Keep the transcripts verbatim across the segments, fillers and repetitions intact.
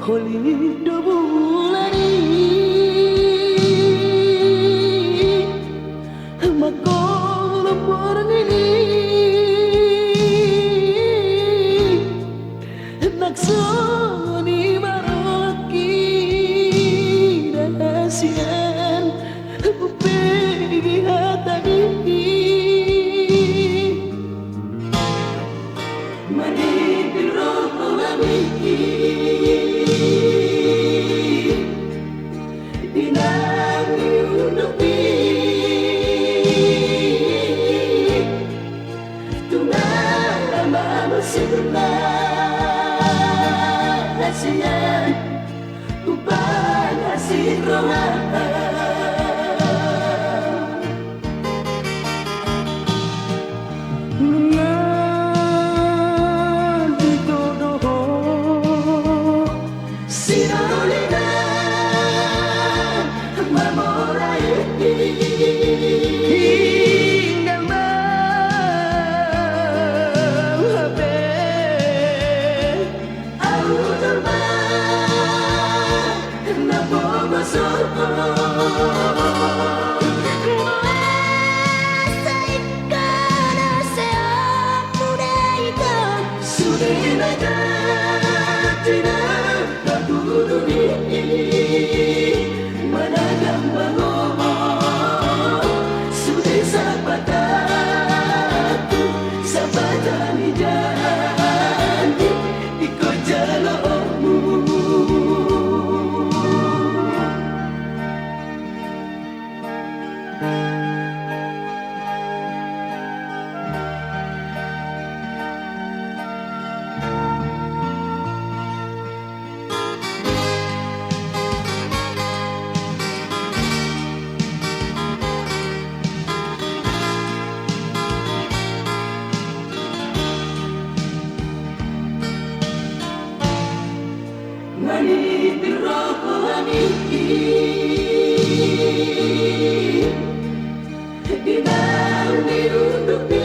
Holi do bulan i mangkohon borngin i, nang songon i marhasian umbege hata i. Manipil roha hami di na di unduk i, tung na mamosirna hasian. Umbahen hasian roha. Nunga ditodo ho sinolinan mamora i. Tinggal ma hape. Ahu jolma na pogo sorgo. Masa ingkon na seampuna ito. Sude na jadi na patudu i. Manang ma ho sude sapatatu, sapata ni jala ni ingkon jaloonmu. Manipil roha hami di na di unduk i.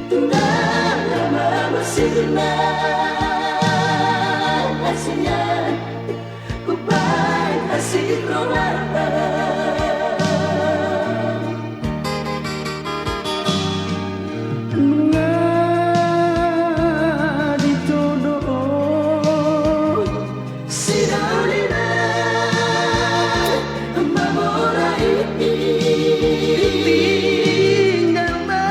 Tung na mamosirna hasian. Umbahen hasian roha. Nunga ditodo sinolinan mamora i. Tinggal ma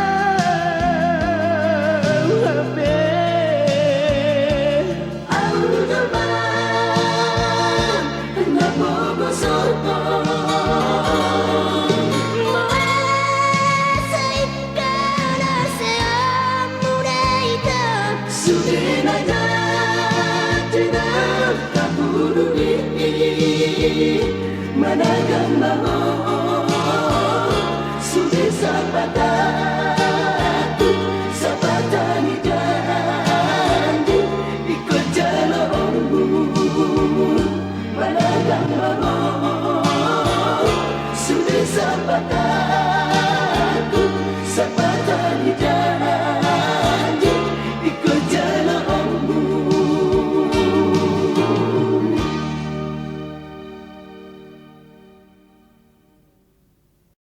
hape. Ahu jolma na pogo sorgo. Masa ingkon na seampuna ito. Sude na jadi na patudu i. Manang ma ho sude sapatatu, sapata ni jala ni ingkon jaloonmu. Manang ma ho sude sapata